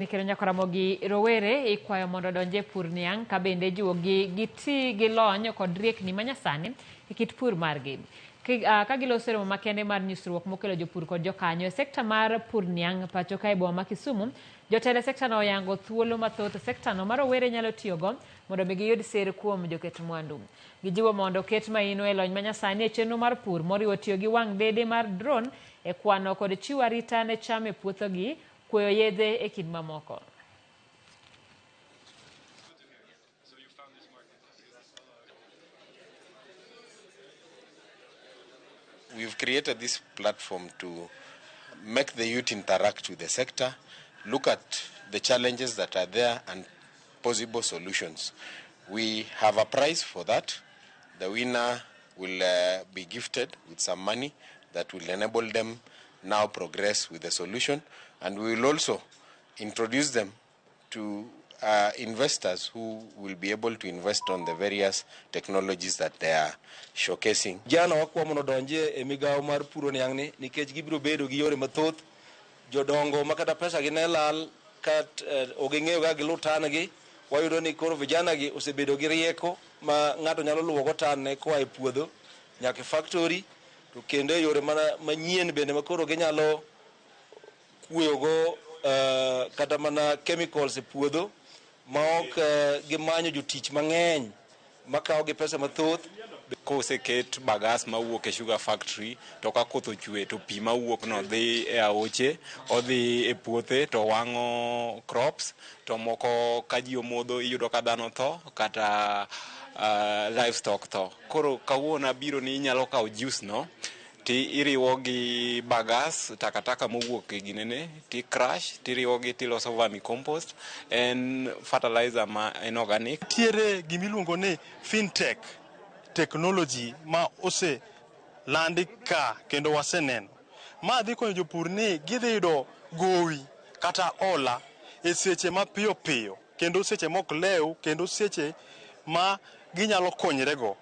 Kendo nyaka Ramogi rowere ikwayo mondo odonj e pur niang' ka bende ijiwogi giti gi lony kod riekni manyasani e kit pur margi. Ka giloso romo makende mar nyisruok mokelo jopur kod jokanyo e sekta mar pur niang' pacho ka e boma ma Kisumu, jotelo e sektano oyango thuolo mathoth e sektano ma rowere nyalo tiyogo mondo mi giyud sir kuom joket mwandu. Gijiwo mondo oket maino e lony manyasani e chenro mar pur moriwo tiyo gi wang' dede mar drone e kwano kod chiwo arita ne cham e puothegi Kwoyo yedhe e kind mamoko. We've created this platform to make the youth interact with the sector, look at the challenges that are there and possible solutions. We have a prize for that. The winner will be gifted with some money that will enable them now progress with the solution, and we will also introduce them to investors who will be able to invest on the various technologies that they are showcasing. Jana wakwa mondo odonjie e migawo mar puro niang'ni nikech gibiro bedo gi yore mathoth. Jodongo ma kata pesa gi ne lal ka ok ging'eyo kaka giluw tan gi, wayudo ni koro vijana gi osebedo gi rieko ma ng'ato nyalo luwo go tan ne koa e puodho nyaka e factory to kendo e yore mana manyien bende ma koro ginyalo kuoyogo kata mana chemicals e puodho ma ok gimanyo jotich mang'eny makawo gi pesa mathoth. Koseket bagas mawuok e sugar factory to ka koth ochwe to pi mawuok no dhi e aoche, odhi e puothe to wang'o crops to moko ka ji omodho iyudo ka dhano tho kata livestock tho. Koro kawuono abiro ni inyalo kawo juice no ti iriwo gi bagas takataka mowuok e ginene ti crush tiriwo gi tiloso vermicompost en fertilizer ma en organic. Nitiere gimiluongo ni fintech technology ma ose landi ka kendo waseneno. Ma dhi konyo jopur ni gidhi yudo gowi kata hola e seche mapiyo piyo kendo seche mok lew kendo seche ma ginyalo konyrego.